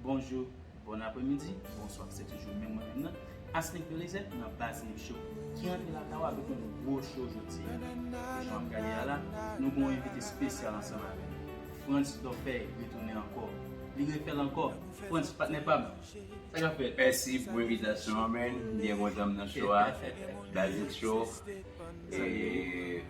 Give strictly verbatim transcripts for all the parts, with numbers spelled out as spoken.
Bonjou, bon apremidi, bonswa, se toujou menm mwen menm nan, Asnick Belizaire nan Baz Nip Show, ki antre lakay ou avèk yon gwo show jodi a. E jan w ap gade a la, nou gen yon envite espesyal ansanm avè n. Frantz Dorfey retounen ankò. Li refè l ankò. Frantz, patnè pa m, sa k ap fèt? Mèsi pou envitasyon an, man. M byen kontan m nan show a. Baz Nip Show. E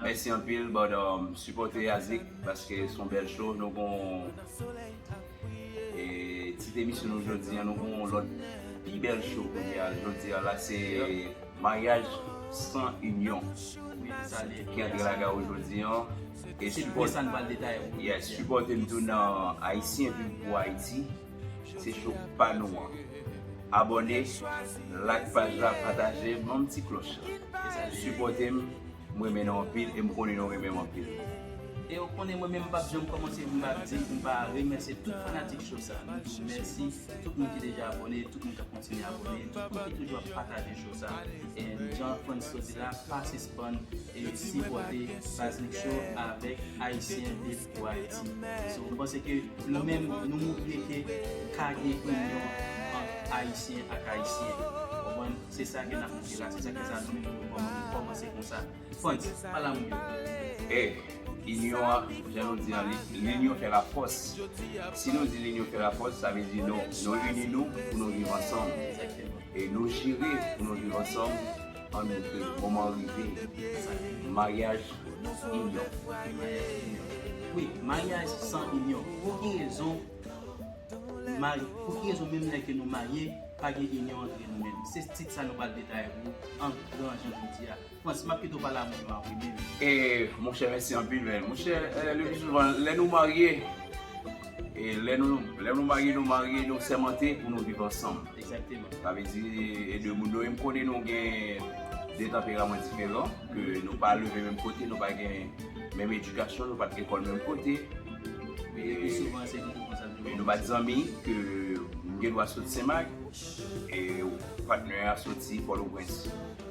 mèsi anpil, but, um, sipòte Azik, paske se yon bèl show. Nou gon, e, ti emisyon nou jodi a, nou gon lòt pi bèl show kounye a. Jodi a la, se Maryaj San Inyon ki antre lakay ou jodi a. E sipòte, yes, sipòte m tou nan Ayisyen Viv pou Ayiti. Se show pa nou an. Abòne, like paj la, pataje, ban m ti klòch la. Sipòte m, m renmen nou anpil e m konnen nou renmen m anpil. E w konnen mwen menm m p ap janm kòmanse pou m pa di, pou m pa remèsye tout fanatik show sa. Nou di w mèsi, tout moun ki deja abòne, tout moun k ap kontinye abòne, tout moun ki toujou ap pataje show sa. E jan Frantz te di la, pa sispann e sipòte Baz Nip Show avèk Ayisyen Viv pou Ayiti. So, m panse ke nou menm, nou montre ke ka gen inyon ant Ayisyen ak Ayisyen. Ou konprann? Se sa ke n ap montre la, se sa ke sa nou menm nou kòman-, nou kòmanse konsa. Frantz, pale a moun yo. E, inyon an, jan nou di an, li- l'union fait la force. Si nou di l'union fait la force, sa vle di nou, nou ini nou pou nou viv ansanm. Egzakteman. E nou jire pou nou viv ansanm, ann montre moman an rive. Maryaj, inyon. Wi, maryaj san inyon. Pou ki rezon, mari- pou ki rezon menm lè ke nou marye, pa gen inyon antre nou menm? Se tit sa nou pral detaye pou ou an gran jan jodi a. Frantz, m ap kite w pale a moun yo a wi menm. E, monchè, mèsi anpil, men. Monchè, e, le pi souvan, lè nou marye, e lè nou, lè nou marye, nou marye, nou sèmante pou nou viv ansanm. Egzakteman. Sa vle di, e de moun nou, e m konnen nou gen de tanperaman diferan, ke nou pa leve menm kote, nou pa gen menm edikasyon, nou pa t lekòl menm kote. E le pi souvan, se nou ki konsa nou. E nou pa t zanmi, ke m gen dwa sot Senmak, e patnè a soti Pòtoprens.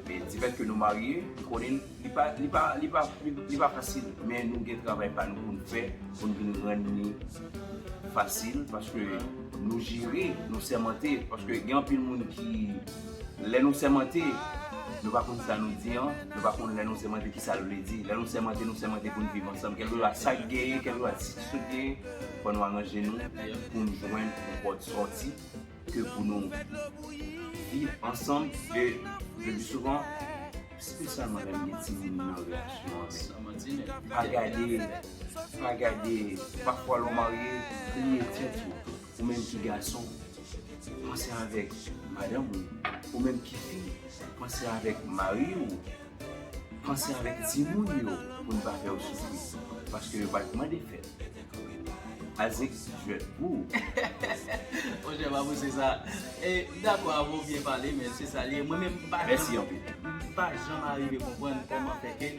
Men difèt ke nou marye, m konnen li pa, li pa, li pa, li, li pa fasil, men nou gen travay pa nou pou n fè, pou n vin rann li fasil, paske nou jire, nou sèmante, paske gen anpil moun ki, lè nou sèmante, nou pa konn sa nou di an, nou pa konn lè nou sèmante ki sa l vle di. Lè nou sèmante, nou sèmante pou n viv ansanm. Kèlkeswa sa k genyen, kèlkeswa ti sou genyen, fò nou aranje nou pou n jwenn yon pòt sòti ke pou nou viv ansanm. E le pi souvan, espesyalman lè m gen timoun nan relasyon an, pa gade, pa gade, pafwa lè w marye, bliye tèt ou, ou menm ki gason, panse avèk madanm ou, ou menm ki fi, panse avèk mari w, panse avèk timoun yo pou n pa fè yo soufri, paske yo pa t mande fè l. Azik jwèt pou ou. Monchè, pa pouse sa. E, m dakò avè w, byen pale, men se sa li ye. Mwen menm, m pa janm, m pa janm arive konprann kòman fè ke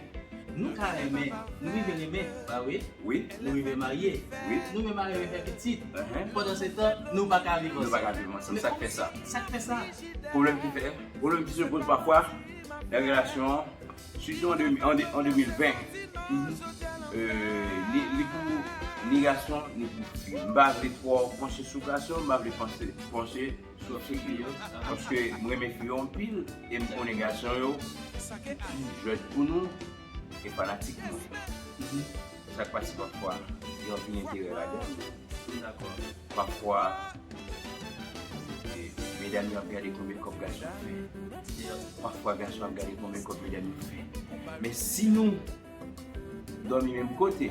nou ka renmen, nou rive renmen, pa vre? Wi. Nou rive marye. Wi. Nou menm arive fè pitit. Enhen. Pandansetan, nou pa ka viv ansanm. Nou pa ka viv ansanm. Sa k fè sa? Sa k fè sa? Pwoblèm ki fè, pwoblèm ki se poze pafwa nan relasyon an, sitou an de, an de, an de mil ven. E, li, li pou ni gason, ni pou fi. M pa vle twò panche sou gason, m pa vle panse, panche sou fi yo. Paske m renmen fi yo anpil, e m konnen gason yo jwèt pou nou, e fanatik nou. Sa k pase pafwa, gen anpil enterè ladan l. Dakò. Pafwa, e, medam yo ap gade konbyen kòb gason fè. Pafwa, gason ap gade konbyen kòb medam yo fè. Men si nou dòmi menm kote,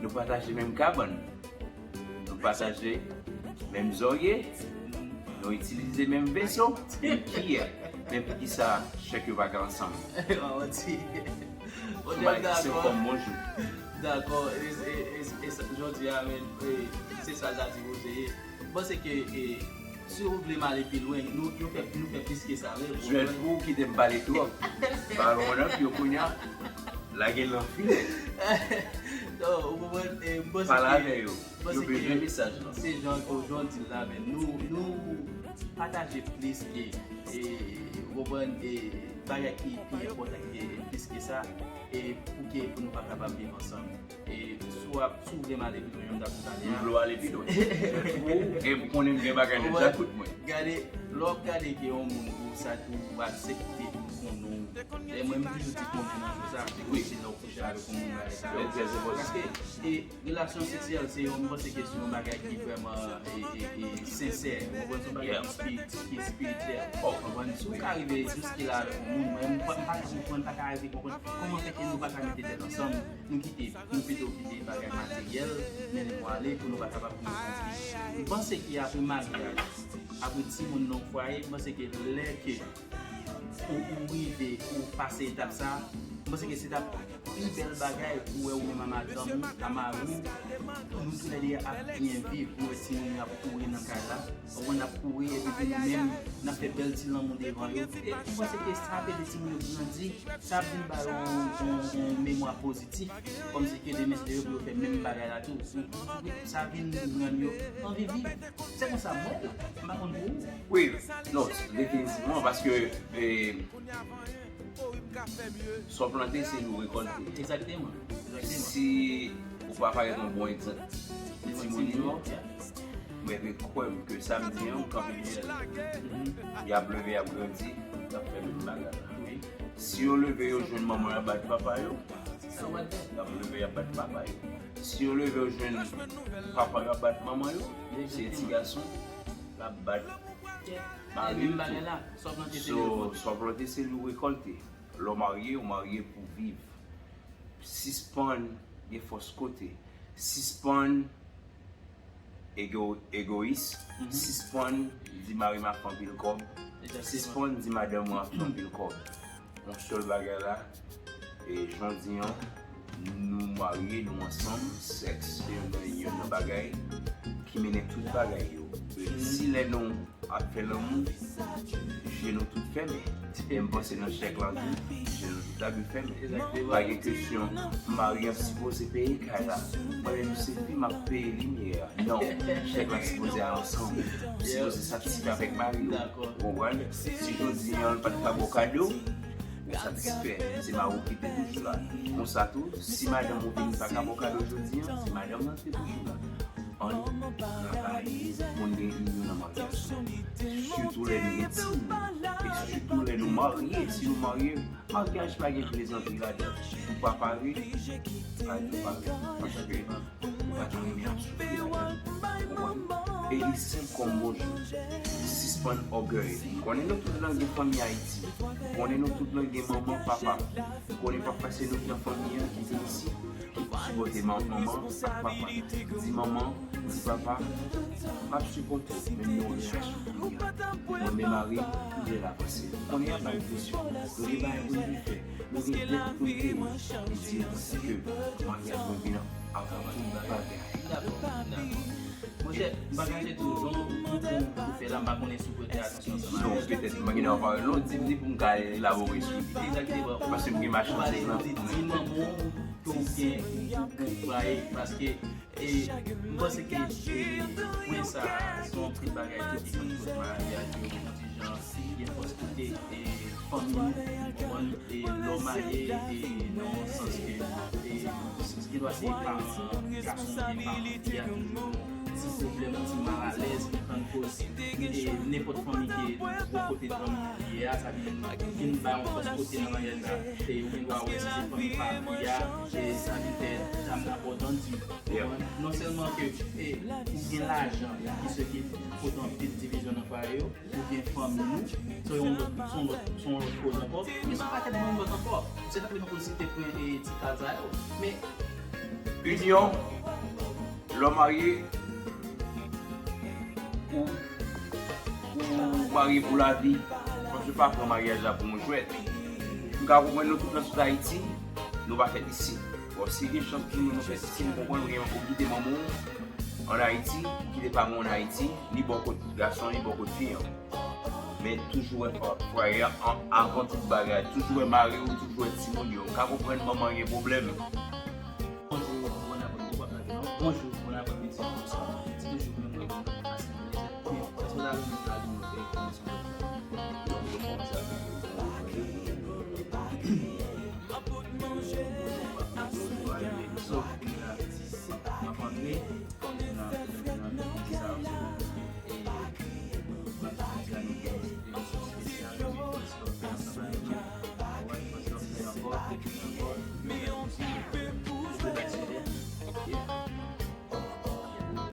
nou pataje menm kabann, nou pataje menm zòrye, nou itilize menm veso, menm kiyè, men poukisa chèk yo pa ka ansanm? Ou bay se kòm bonjou. Dakò, e, e, e, e sa, jodi a, men, e, se sa l ta di poze ye. M panse ke, e, si w vle m ale pi lwen, nou, nou fè, nou fè plis ke sa, vre. Jwèt pou w kite m pale twòp. Paske mwen nan pye w kounye a, lage l nan filè. Non, ou konprann, e, m panse ke, pale avè yo. Yo bezwen mesaj lan. Se jan ke w, jan w di l la, men nou, nou pataje plis ke, e, ou konprann, e, Bagay ki pi enpòtan ki plis ke sa, e pou ke pou nou pa kapab viv ansanm. E si w ap, si w vle m ale pi lwen, jan m t ap di talè a. M vle w ale pi lwen. E m konnen m gen bagay nan djakout mwen. Gade, lè w ap gade ke yon moun ou sa tou w aksepte pou konnen w. E mwen m toujou di konnen nan jou sa, se kòmsi lè w kouche avèk yon moun bagay sa. Paske e, relasyon seksyèl se yon, m panse ke se yon bagay ki vrèman e, e, e, sensè. Ou konprann, se yon bagay ki espirityèl. Ou konprann, si w ka rive jiske la avèk yon moun, mwen m pa ka konprann, pa ka rive konprann kòman fè ke nou pa ka mete tèt ansanm, nou kite, nou pito kite bagay materyèl mennen nou ale pou nou pa kapab konprann. M panse ke apre maryaj, apre timoun nan yon fwaye, m panse ke lè ke ou, ou rive, ou pase etap sa, m panse ke se t ap pi bèl bagay pou wè ou menm a madanm ou, a mari w, nou toulède ap byen viv, nou wè timoun yo ap kouri nan kay la, ou konn ap kouri, epi pou nou menm, n ap fè bèl ti lanmou devan yo. E m panse ke sa ap ede timoun yo grandi, sa ap vin ba yo yon, yon, yon memwa pozitif, kòmsi ke demen se de yo pou yo fè menm bagay la tou. Sa vin rann yo anvi viv. Se konsa mwen, m pa konn pou ou. Wi, non, definitivman, paske e, sa w plante, se li w rekòlte. Egzakteman. Egzakteman. Si ou pa parèt yon bon egzanp pou timoun yo, mwen vle kwè m ke samdi an, m kanpe deyò l. Y ap leve, y ap grandi, y ap fè menm bagay la. Si yo leve, yo jwenn manman yo ap bat papa yo, y ap leve, y ap bat papa yo. Si yo leve, yo jwenn papa yo ap bat manman yo, se ti gason l ap bat mari l tou. So, sa w plante, se li w rekòlte. Lè w marye, ou marye pou viv. Sispann gen fòs kote. Sispann ego, egoyis. Sispann di mari m ap fè anpil kòb. Sispann di madanm ou ap fè anpil kòb. Yon sèl bagay la, e jodi an, nou marye, nou ansanm, sèks se youn nan, youn nan bagay ki mennen tout bagay yo. E si lè nou ap fè lanmou, je nou tout fèmen. E m panse nan sèk la tou, je nou tout la dwe fèmen. Pa gen kesyon, mari an sipoze peye kay la. Mwen menm se fi m ap peye limyè a. Non, sèk la sipoze al ansanm. Ou sipoze satisfè avèk mari w. Ou konprann? Si jodi an l pa t ka ba w kado, ou satisfè. Se mari w ki te toujou la. Konsa tou, si madanm ou vini pa ka ba w kado jodi an, se madanm nan ki te toujou la. Ann travay pou n gen inyon nan maryaj la. Sitou lè n gen timoun. E sitou lè nou marye. Si nou marye, maryaj pa gen plezantri ladan l. Ou pa pare, pa di pare. Paske ou pa ta renmen ap soufri ladan l. Ou konprann? E li senp kòm bonjou. Sispann ògèy. M konnen nou tout lan gen fanmi Ayiti. M konnen nou tout lan gen manman, papa. M konnen pafwa se nou ki nan fanmi an ki vin isit, ki pou sipòte manman ak papa. Di manman, di papa, m ap sipòte w, men m nan yon relasyon kounye a. Mwen menm mari m, m lè l avanse. Kounye a pa gen presyon. Nou gen bagay pou n vin fè. Nou gen dèt pou n peye. Li di yo konsa ke maryaj mwen vin avan tout bagay. Monchè, m pa ka chèche tou, jan ou, ou, ou, ou fè la, m pa konnen si w prete atansyon ansanm avè l. Non, petèt, m pa gen nan pawòl non, di m ni pou m ka elabore sou li. Egzakteman. Paske m gen machandiz lan. Di, di manman w ke w gen, ou, ou, ou fraye, paske, e, m panse ke, e, pwen sa, se yon ti bagay tou ki konn koz maryaj yo, yon ti jan, gen fòs kote, e, fanmi nou, ou konprann, e, lè w marye, e, nan yon sans ke, e, gen dwa se paran gason oubyen paran fi a toujou gen yon ti pwoblèm, yon ti malalèz ki tann koz, e, nenpòt fanmi ke bò kote fanmi li ye a, sa vin, vin ba yon fòs kote nan maryaj la. E, ou gen dwa wè si se fanmi pa fi a, e, sa vin fè dam nan pòtan di, ou konprann? Non sèlman ke, e, ou gen lajan, ki se ki pote anpil divizyon nan fwaye yo, oubyen fanmi nou, se yon lòt, se yon lòt, se yon lòt koz ankò. Men se yon pakèt bann lòt ankò. Se pa menm pou n site pwen e ti ka sa yo. Men inyon, lè w marye, ou, ou marye pou lavi. Paske pa pran maryaj la pou yon jwèt. M ka konprann nou tout lan sot Ayiti, nou pa fèt isit. Bon, si gen chans pou nou, nou fèt isit, m konprann ou gen, ou kite manman w ann Ayiti, ou kite paran w ann Ayiti, ni bò kot gason an, ni bò kot fi an. Men toujou wè fwa-, fwaye a an-, avan tout bagay. Toujou wè mari w, toujou wè timoun yo. Ou ka konprann manman gen pwoblèm. Bonjou, bon aprann, bon aprann, non? Bonjou, bon aprann, midi, bonswa. Se toujou menm mwen, mwen, Asin Eliezer. Men, èske w ta renmen